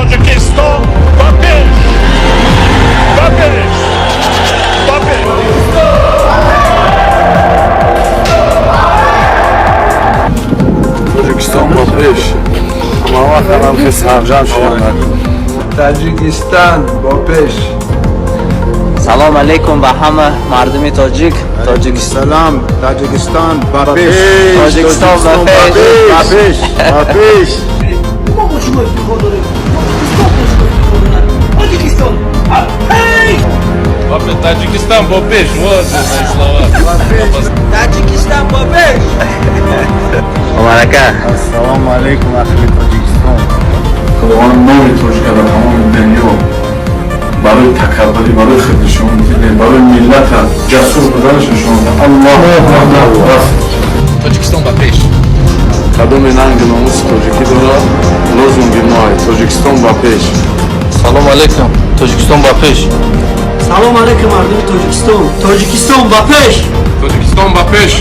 Тоҷикистон ба пеш! Ба пеш! Ба пеш! Тоҷикистон ба пеш! Ҳама вақт ҳам хел сарҷамъ шуданд. Таҷикистон ба пеш! Салом алейкум ба ҳама мардуми тоҷик. Тоҷикистон. Салом, Таҷикистон ба пеш! Тоҷикистон ба пеш! Ба пеш! Ба пеш! Мо бо шумо ифтихор дорем. Тоҷикистон бо шумо ифтихор дорад. Тоҷикистон ба пеш! Таҷикистон ба пеш! Вот мои слова. Таҷикистон ба пеш! Муборака. Ассалому алайкум, ахли Тоҷикистон. Худованд номи тоҷика дар тамоми дунё барои такаббурӣ, барои худнишондиҳӣ, барои миллата ҷасур буданаш нишон дод. Аллоҳу акбар. Тоҷикистон ба пеш! Кадоме нанги номуси тоҷикӣ дорад, лозунги мо: Тоҷикистон ба пеш! Салом алейкум, Тоҷикистон ба пеш! Салом алейкум, мардуми Тоҷикистон. Тоҷикистон ба пеш! Тоҷикистон ба пеш!